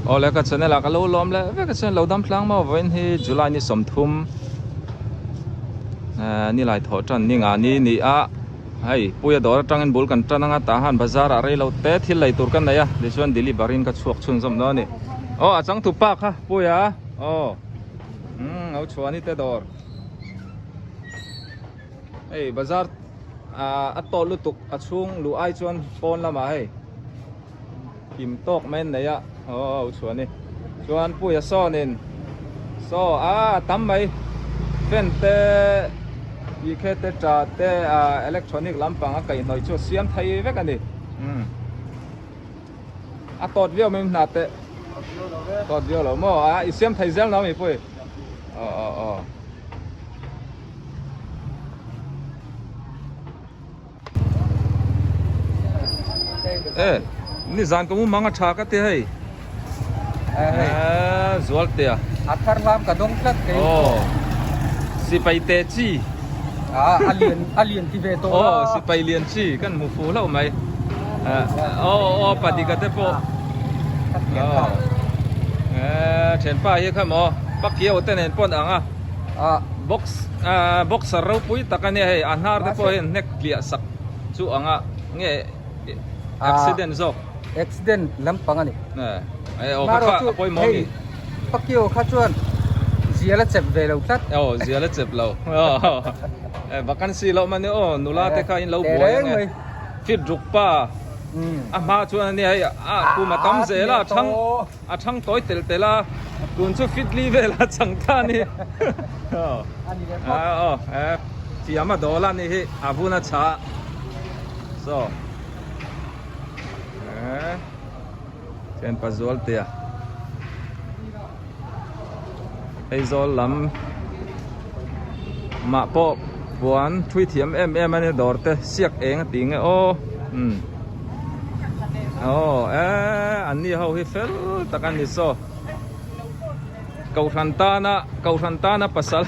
Awle ka channel ah ka lo lawm leh vek a chuan lo dam tlang maw vawiin hi July ni 30 eh nilai thawh tan ni nga ni ni a hei puia dawr atangin bul kan tan anga tah han bazar ah rei lo te thil lei tur ka nei a tichuan delivery in ka chhuak chhunzawm dawn a ni aw a changtu pa kha puia aw umm lo chhuah ni te dawr. Hei bazar ah a tawh lutuk a chhung luh ai chuan pawn lamah hei kim tawk mai an nei a aw chhuah a ni chuan puia sawnin saw a tam mai fan te tih khe te tah te ah electronic lampang a kaihhnawih chu a siam thei vek a ni umm a tawt viau mai hna te tawt viau lo maw a i siam thei zel no mi pui aw aw aw. E ni zan ka mu mang a tha ka ti hei e zual te a a thar lam ka dawng tlat kei oh sipai te chi a a lian a lian ti ve tawh oh sipai lian chi kan hmu fu hlauh mai oh oh padika te pawh oh e thianpa hi kha maw pakiau te nen pawn ang a Ah. Box ah boxer ropui tak a nia hei a hnar te pawh hian hnek tliah sak chu ang a nge accident zawk. Accident lampang a ni. Eh aw kha kha a pawimawh a ni. Pakio kha chuan zial a chep ve lo tlat. Aw zial a chep lo. Eh vacancy loh man aw nula te kha in lo buai ang e. Fit ruk pa a hma chuan a nia hei a kum a tam zel a thang. A thang tawi tel tel a, tun chu fitli vel a chang ta a ni. Aw e fiam a dawl a ni hi a vun a chha so e chen pa zual tia hei zawl lam mah pawh puan thui thiam em em a ni dawr te siak eng a ti nge aw umm. Aw e an ni ho hi fel tak a ni saw Kohhran tana Kohhran tana pasal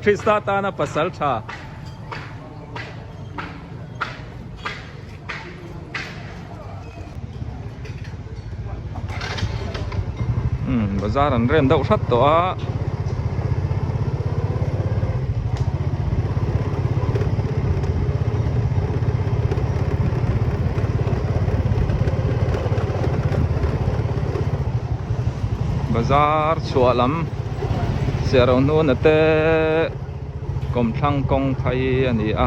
Krista tana pasal tha umm bazar an rem deuh hrat tawh a. Bazar chhuah lam Siaro hnuna te kawmthlang kawng phei a ni a.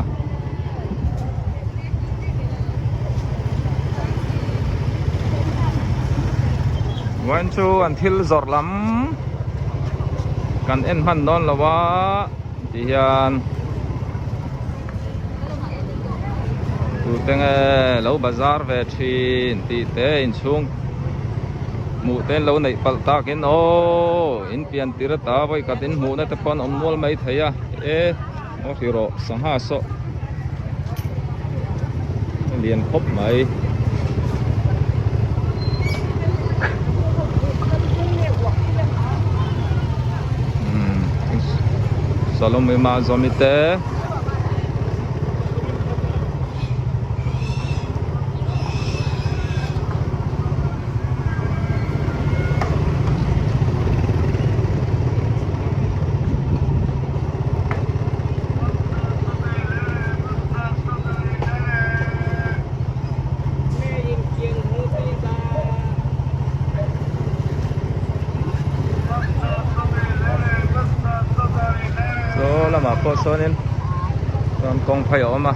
Vawiin chu an thil zawrh lam kan en hman dawn lo a ti hian tute nge lo bazar ve thin tih te inchhung hmuh te an lo neih palh takin aw in pian tir ata vawikhat in hmuhna te pawh an awm nual mai thei a e aw hri rawh sangha saw a lian khawp mai. Salome mah zawmi te Saw lamah pawh sawnin chuan kawng phei a awm a.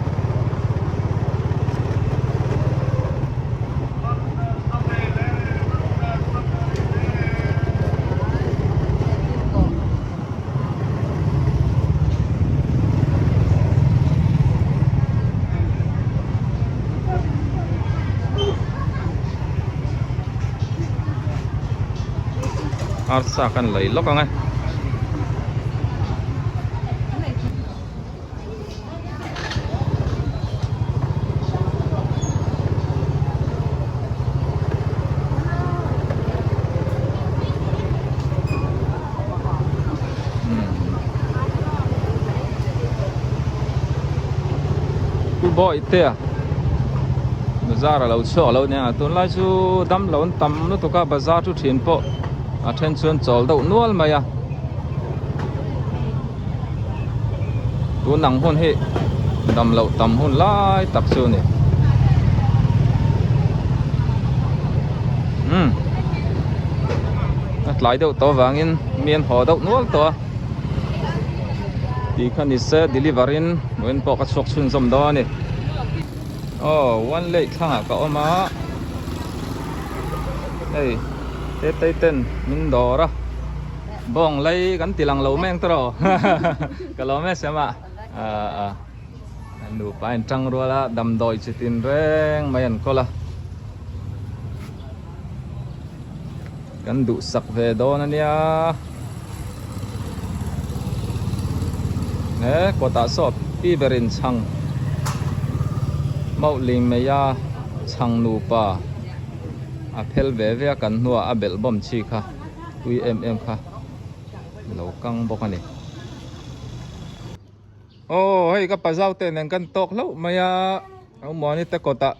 Arsa kan lei lawk ang e. Pu Bawihtea. Bazar a lo chhuak lo nia tunlai chu damlo an tam lutuk a bazar thu thin pawh a then chuan chawl deuh nual mai a tun ang hun hi damloh tam hun lai tak chu a ni umm a tlai deuh tawh avangin mi an haw deuh nual tawh a tih kha ni se deliver in vawiin pawh ka chhuak chhunzawm dawn a ni. Aw one lake thlangah ka awm a hei tetei ten min dawr a bawng lei kan ti lang lo mai ang tawh ka lawm e sem a ah an nupa in tang rual a damdawi chi tin reng mai an kawl a kan duhsak ve dawn a nia he kawtah saw pi berin chhang mauh ling mai a chhang nupa a phel ve ve a kan hnuah a belh bawm chi kha tui em em kha lo kang bawk a ni. Aw hei ka pazau te nen kan tawk hlauh mai a Amuani te kawtah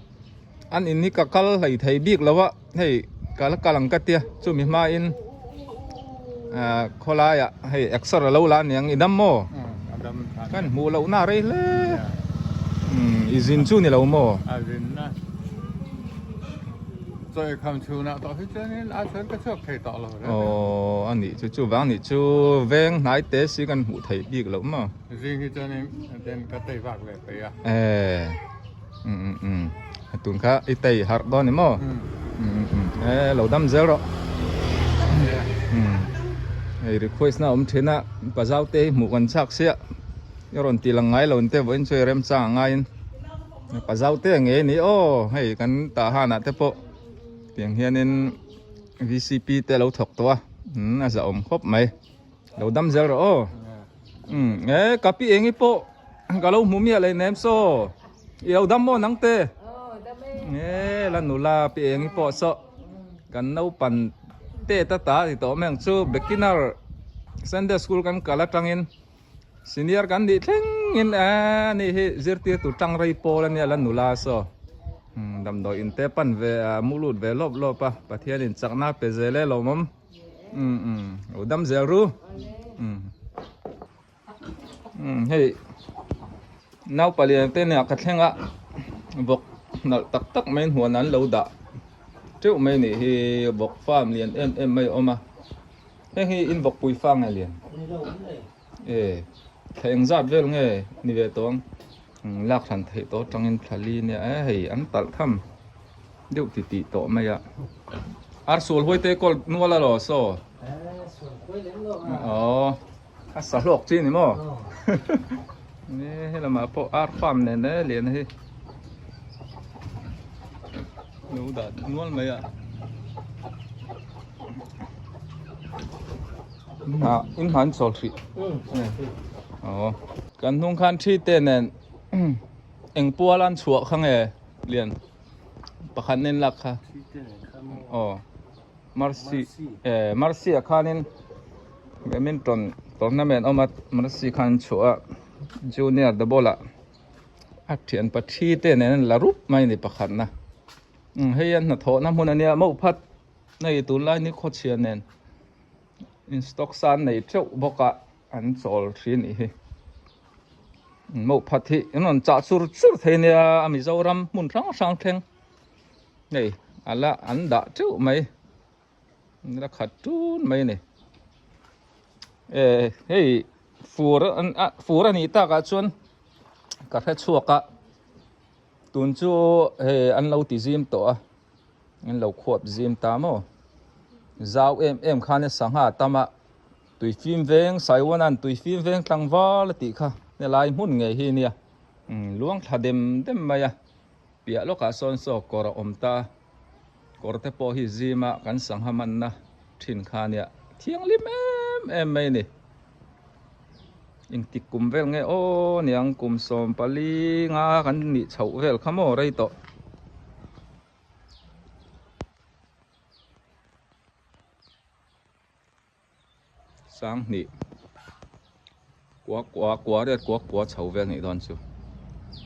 an in hi ka kal hlei thei bik lo a hei ka la kal ang ka tia chumi hmain ah khawlaiah hei exer a lo la aniang i dam maw kan hmuh loh na rei hle umm i zin chu ni lo maw. Chawikham chhunah tawh hi chuanin a chuan ka chhuak thei tawh lo reng. Aw a nih chu chuvang nih chu veng hnai te si kan hmuh theih bik loh maw. Zing hi chuanin den ka tei vak ve phei a. Eh um um um tun kha i tei harh dawn ni maw. Um um eh lo dam zel rawh. Um hei request na awm thin a pazau te hi hmuh kan chak sia i rawn ti lang ngai lo te vawiin chu i remchang a ngaiin. Pa zau te nge ni aw hei kan tah hanah te pawh tiang hianin vcp te lo thawk tawh a umm a zahawm khawp mai lo dam zel rawh aw umm e ka pi eng i pawh ka lo hmu miah leh nem saw i lo dam maw nang te e la nula pi eng i pawh saw kan naupan te ta ta ti tawh mai ang chu beginner sunday school kan kal atangin. Senior kan nih thlengin a ni hi zirtirtu tang rei pawl a nia la nula saw damdawi in te pan ve a mu lut ve lawp lawp a Pathian in chakna pe zel e lawmawm um um lo dam zel ru um um hei naupalian te nia ka thleng a vawk nalh tak tak mai huan an lo dah teuh mai nih hi vawk farm lian em em mai a awm a. Heng hi in vawkpui fa nge lian? E thla eng zat vel nge ni ve tawh ang? Lak hran theih tawh atangin thla li nia e hei an talh tham deuh ti tih tawh mai a. Ar sual huai te kawl nual a law saw? Aw a sa hlawk chi ni maw? E helamah pawh ar farm nen e lian hi lo dah nual mai a. Ah in han chawl hrih aw kan hnung khan thi te nen eng pual an chhuah kha nge lian pakhat nen lak kha aw mercy eh mercy ah khanin badminton tournament awm a mercy khan an chhuah a junior double ah a thian pa thi te nen an la rup mai a ni pakhat na hei a hnathawhna hmun ania mauhphat. Hei tunlai ni khawchhia nen in stock san nei teuh bawk a an chawl thin nih hi mauhphat hi an rawn chah chur chur thei nia a Mizoram hmun hrang hrang thleng hei a la an dah teuh mai la khat tun mai a ni eh hei fur an ah fur a nih takah chuan ka hre chhuak a tun chu hei an lo ti zim tawh a. In lo khuap zim ta maw? Zau em em khan e sangha tam a, tui fim veng Saiwana'n tui fim veng tlangval a tih kha helai hmun ngei hi nia luang thla dem dem mai a, piah lawkah sawn saw kawr a awm ta, kawr te pawh hi zim a kan sangha manna thin kha nia thianghlim em em mai a ni. Engtik kum vel nge aw niang kum 14 nga kan nih chhoh vel kha maw rei tawh. Sanghnih kua kua kua riat kua kua chho vel nih dawn chu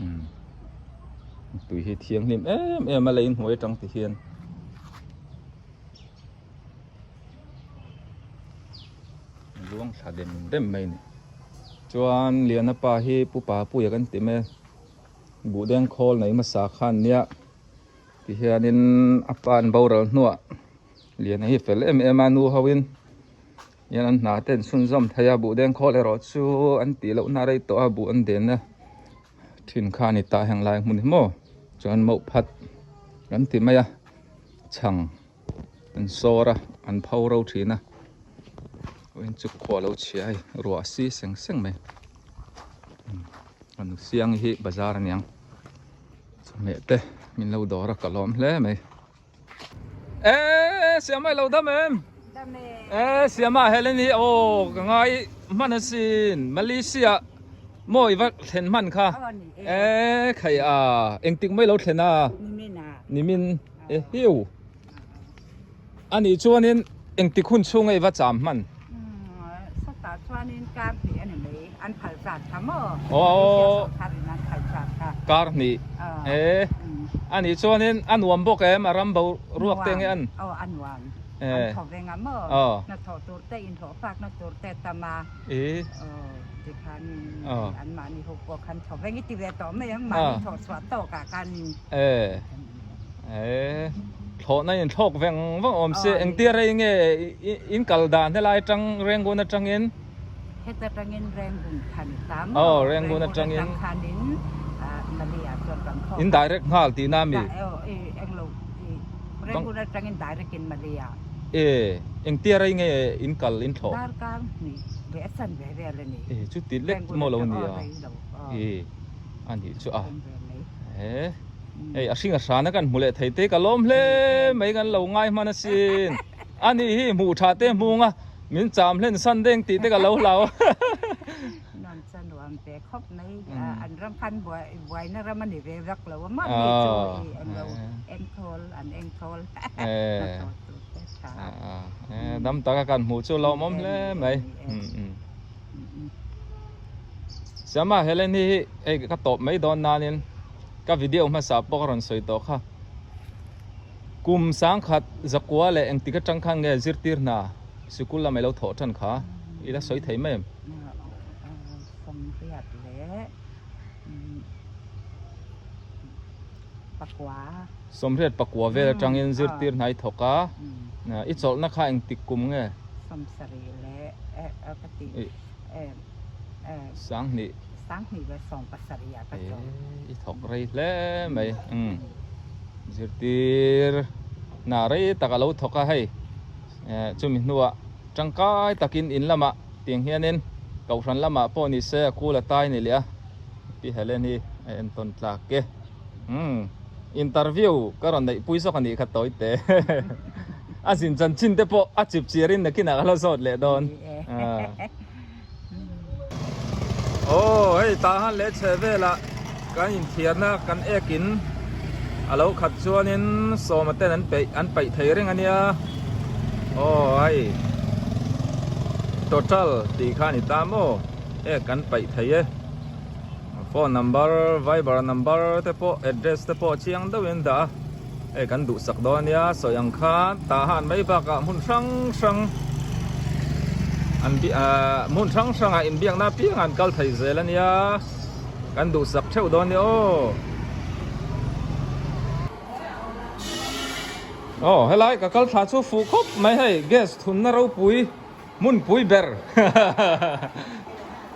umm. Tui hi thianghlim em em a lei hnuai atang ti hian. Luang thla dem dem mai a ni. Chuan Liana pa hi Pu Papuia kan ti mai a, Buhdeng khawl nei hmasa khan nia ti hianin a pa an boral hnuah Liana hi fel em em a nu ho in hian an hna te an chhunzawm thei a, Buhdeng khawl erawh chu an tih loh na rei tawh a buh an den a. Thin kha a ni ta heng lai hmun hi maw chuan mauh phat kan ti mai a chhang an sawr a an pho ro thin a awin chu khua lo chhia hei ruah a si seng seng mai a nu siang hi bazar aniang chawhmeh te min lo dawr a ka lawm hle mai. Eee Siama i lo dam em? Dam e. Eee Siama Helen hi aw ka ngai hman asin Malaysia maw i va thlen hman kha. Aw ni e. Eee khai a engtik mai lo thlen a? Nimin a. Nimin e hiu. Anih chuanin engtik hun chhunga i va cham hman? Sawtah chuanin kar hnih a ni mai, an phal zat kha maw? Aw. Sawrkar in an phal zat kha. Kar hnih. E. Anih chuanin a nuam bawk em? A ram boruak te nge an? Aw a nuam. An thaw veng a maw? Aw. Hnathawh tur te inhlawh fakna tur te tam a. E. Aw tikhanin anmahni ho pawh khan thaw veng i ti ve tawh mai ang, mahni thawh chhuah tawkah khanin. E. E thlawhna in thlawk veng veng awm se engtia rei nge in kal dan helai atang Rangoon atangin Heta atangin Rangoon khan i tam Aw Rangoon atangin khanin Malayah chuan kan thlawk In direct nghal tihna ami? Aw e englo Rangoon atangin direct in Malayah E engtia rei nge in kal in thlawh? Darkar hnih leh a chanve vel a ni. E chuti lek maw lo nia E a nih chu a E. Hei a hring a hrana kan hmu leh thei te ka lawm hle mai kan lo ngai hman asin. Ani hi hmuh tha te hmung a min cham hlen san deng tih te ka lo hlau. Nuam cha nuam ve khawp mai an ram khan buai buaina ram a ni ve vak lo a mah mi chu i englo engthawl an engthawl hnathawh tur te tha. Dam taka kan hmuh chu lawmawm hle mai. Siama Helen hi hei ka tawp mai dawn nanin ka video hmasa pawh ka rawn sawi tawh kha. Kum sangkhat zakua leh engtik atang khan nge zirtir hna sikul lamah i lo thawh tan kha i la sawi thei mai em? Sawmriat leh pakua. Sawmriat pakua vel atangin zirtir hna i thawk a, i chawlhna kha engtik kum nge? Sawmsarih leh ka ti Sanghnih. Sanghnih leh sawmpasarih ah ka chawlh. I thawk rei hle mai. Zirtir hna rei tak a lo thawk a hei. Chumi hnuah tangkai takin in lamah tiang hianin Kohhran lamah pawh ni se a kul a tai ni leh a. Pi Helen hi a entawn tlak e. Interview ka rawn neih pui zawk a nih kha tawi te. A zin chanchin te pawh a chip chiar in nakinah ka la zawt leh dawn. Aw hei tah han leh chhe velah kan inthiarna kan ek in a lo khat chuanin sawma ten an peih an paih thei reng a nia. Aw hei total tih kha a ni ta maw ek kan paih thei e. Phone number, viber number te pawh address te pawh chiang deuhin dah a, hei kan duhsak dawn ania sawi ang khan tah han mai bakah hmun hrang hrang an ahh hmun hrang hrangah inbiakna apiang an kal thei zel ania kan duhsak theuh dawn ania aw. Aw helai ka kal thla chu fuh khawp mai hei gas thunna ropui. Hmunpui ber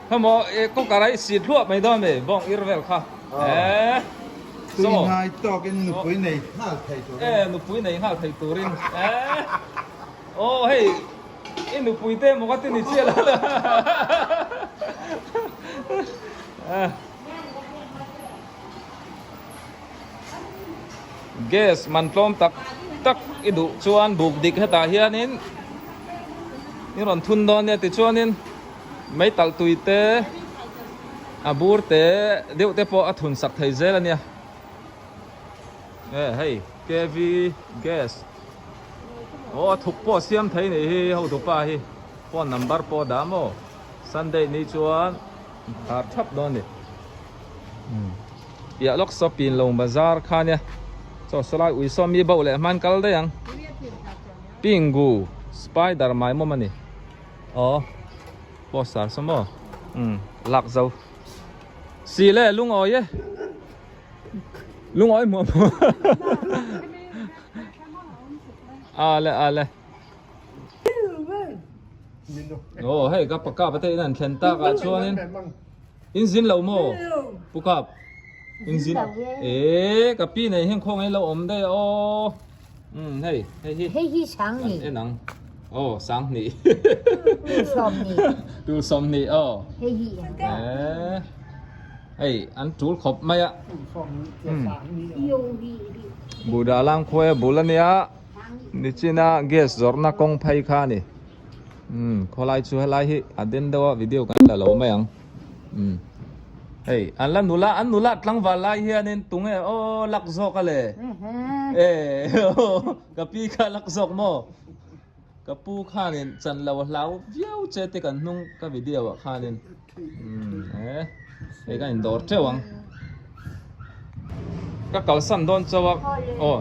Hemaw e cooker a i sit hluah mai dawn mi bawng ir vel kha e Tui ngai tawkin nupui nei nghal thei turin E nupui nei nghal thei turin e Aw hei i nupui te emaw ka ti ni chiah lo Gas man tlawm tak tak i duh chuan buk dik hetah hianin i rawn thun dawn nia tichuanin mei talh tui te a bur te deuh te pawh a thun sak thei zel a nia e hei kv gas aw a thuk pawh a siam thei nih hi hotupa hi phone number pawh a dah maw Sunday ni chuan khar thap dawn a ni. Piah lawk saw pin lo bazar kha nia chaw sawlai ui saw mi bo leh hman kal daih ang pingu spider mai mawm a ni aw poster saw maw umm lak zo si le lungawi e lungawi hmuh hmuh ale ale aw hei ka pakap te in an thlen tak ah chuanin. In zin lo maw? Pu Kap. In zin e ka pi nei hian khaw ngai lo awm daih aw. Um hei hei hi. Hei hi sang ni. En ang. Oh sang ni. Tu sawm ni. Tu sawm ni aw. Hei hi. Eh. Hei an tul khawp mai a. Buddha lang khuai a bul ania. Nichina gas zawrhna kawng phei kha a ni. Umm khawlai chu helai hi a den deuh a video kan la lo mai ang umm hei an la nula an nula tlangval lai hianin tunge aw lak zawk a le e ka pi kha lak zawk maw ka pu khanin chan lo a hlau viau che te kan hnung ka video ah khanin umm e hei kan indawr teuh ang. Ka kalsan dawn chauh a aw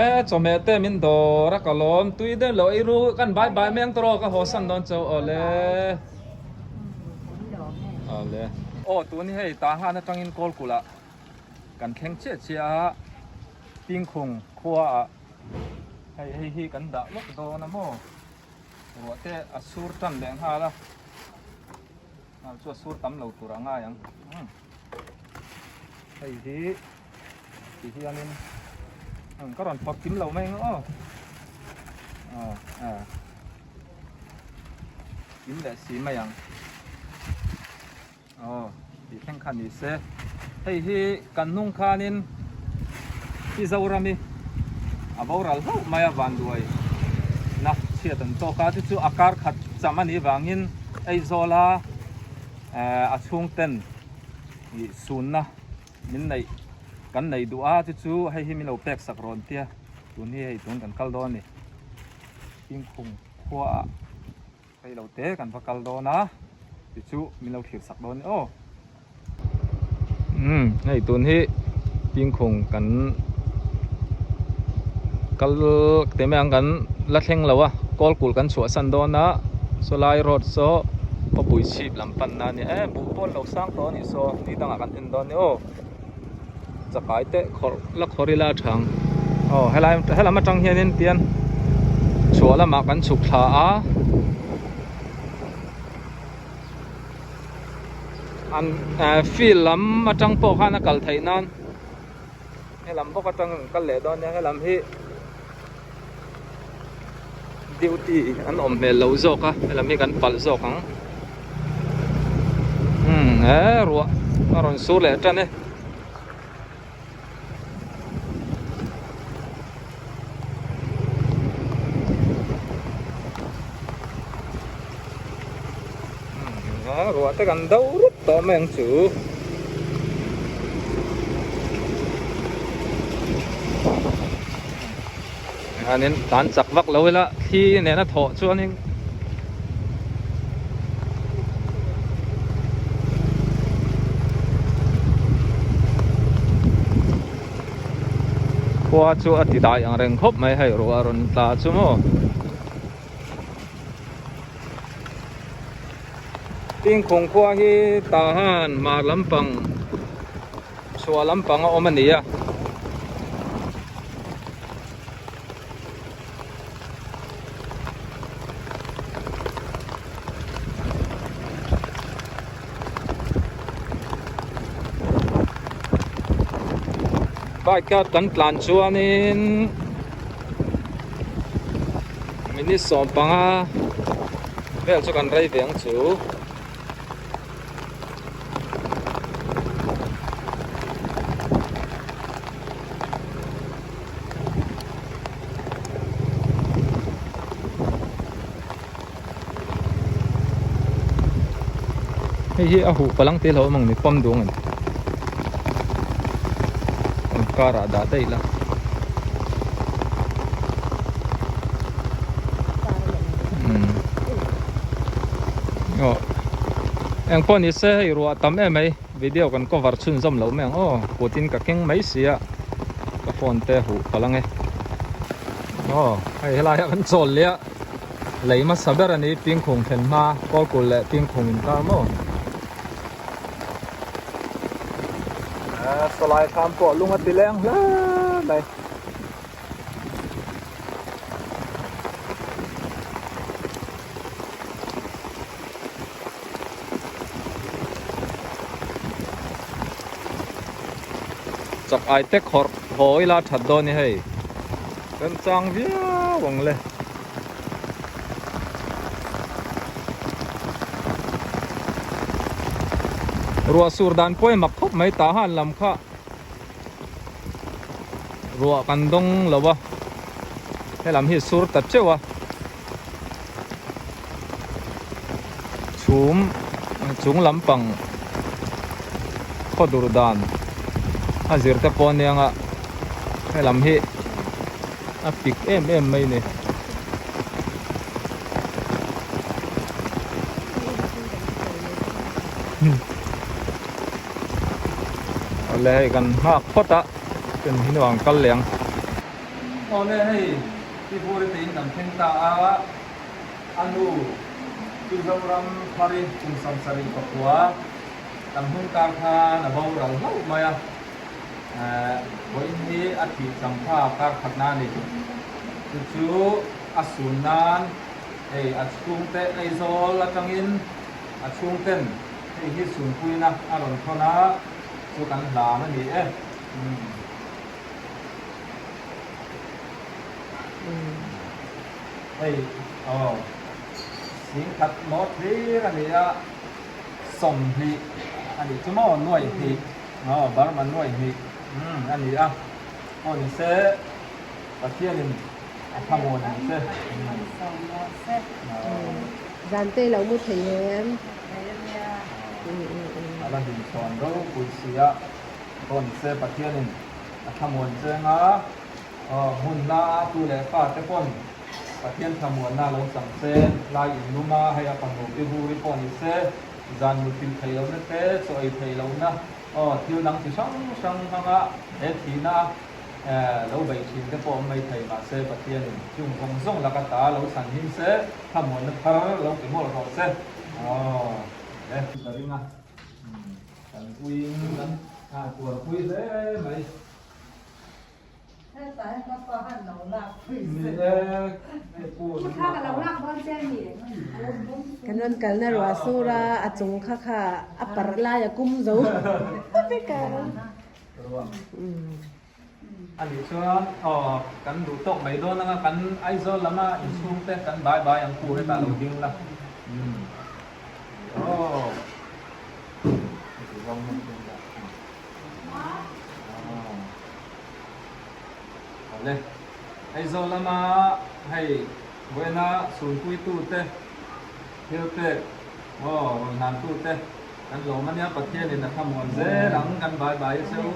e chawhmeh te min dawr a ka lawm tui deuh loh ei ru kan bai bai mai ang tawh ka haw san dawn chauh awle awle aw tun hi hei tah han atangin kawl kulh ah kan thleng chiah chiah a Tingkhung khua ah hei hei hi kan dah lawk dawn a maw ruah te a sur tan leh nghal a chu a sur tam lo tur a ngai ang. Hei hi ti hianin ka rawn phawrh kim lo mai ang aw aw kim leh si mai ang aw tih thleng kha ni se hei hi kan hnung khanin Mizorami a boral hlauh mai a vanduai na chhiat an tawk a chu chu a kar khat cham a nih vangin Aizawla a chhungten ih sunna min neih kan neih duh a chu chu hei hi min lo pek sak rawn tia tun hi hei tun kan kal dawn a ni Tingkhung khua ah hei lo te kan va kal dawn a ti chu min lo thlir sak dawn a ni aw umm hei tun hi Tingkhung kan kal te mai ang kan la thleng lo a kawl kulh kan chhuahsan dawn a sawlai road saw khawpui chhip lam pan na a ni e buh pawn lo sang tawh a nih saw ni dangah kan en dawn a ni aw chakai te khawrh la khawrh ila a tha ang aw helai helam atang hianin tian chhuah lamah kan chhuk thla a. An field lam atang pawh khan a kal theih nan helam bawk atang an kal leh dawn nia helam hi duty an awm hmel loh zawk a helam hi kan palh zawk ang umm he ruah a rawn sur leh tan e. Ruah te kan do rup tawh mai ang chu. Hianin tan chak vak lo ila thli nena thawh chuanin khua chu a ti dai ang reng khawp mai hei ruah a rawn tla chu maw Tingkhung khua hi tah han hmar lampang chhuah lampang a awm a ni a. Bike a kan tlan chuanin minute 15 vel chu kan rei ve ang chu. Hei hi a huh palang te lo awm ang ni pawm duang a ni an car ah dah daih la umm aw engpawh ni se hei ruah a tam em mai. video kan cover chhunzawm loh mai ang aw kutin ka keng mai si a ka phone te huh palh ang e aw hei helai ah kan chawl leh a lei hmasa ber a ni pingkhung thlen hma kawlkul leh pingkhung inkar maw sawlai thlam pawh lung a ti leng hle mai. Chak ai te khawrh haw ila that dawn ni hei remchang viau ang le. Ruah sur dan pawh hi mak khawp mai tah han lam kha ruah kan dawng lo a helam hi sur ta teuh a. Chhum chung lampang khaw dur dan a zir te pawh aniang a helam hi a pik em em mai a ni. Awle hei kan nghak phawt a chen hi nuam kal leh ang. Awle hei. Tihbur te in kan thleng ta a, a nu chu Zoram Thari kum 74 kan hmung kar khan a boral hlauh mai a, vawiin hi a thih chang kha kar khatna a ni. Chu chu a sun nan hei a chhungte Aizawl atangin a chhungten hei hi sunpuina a rawn thawn a, chu kan hlan a ni e. Hei aw singkhat maw thlir a ni a, 20 a nih chu maw nuai hnih aw Burma nuai hnih a ni a, aw ni se Pathianin a thlamuan ang che. Zante lo mu thei em? A la hlimchhawn ropui si a, aw ni se Pathianin a thlamuan cheng a. Aw, hmun la a tu leh fa te pawn Pathian thlamuanna lo chang se, lai in lum a, hei a fanu pi vuri pawh ni se, zan muthilh theih lohna te, chaw ei theih lohna, aw, thil dang chi hrang hrang hmanga he thihna lo beih thin te pawh awm mai thei mahse Pathianin chung zawng zawng laka ta lo chhan him se, thlamuanna thar lo ti mawlh rawh se. Aw, le. Ka ring a, kan puiin kan tuarpui hle mai. Kan rawn kalna ruah sur a, a chung kha kha a parh lai a kum zo vek a. A nih chuan aw kan duh tawk mai dawn anga kan Aizawl lama inchhung te kan bai bai ang pu hetah lo ding la. Aw. Awle, Aizawl lama hei vawiina sunpuitute thil pek aw rawn hlantute kan lawm ania Pathianin a thlamuan zel ang kan bai bai a che u.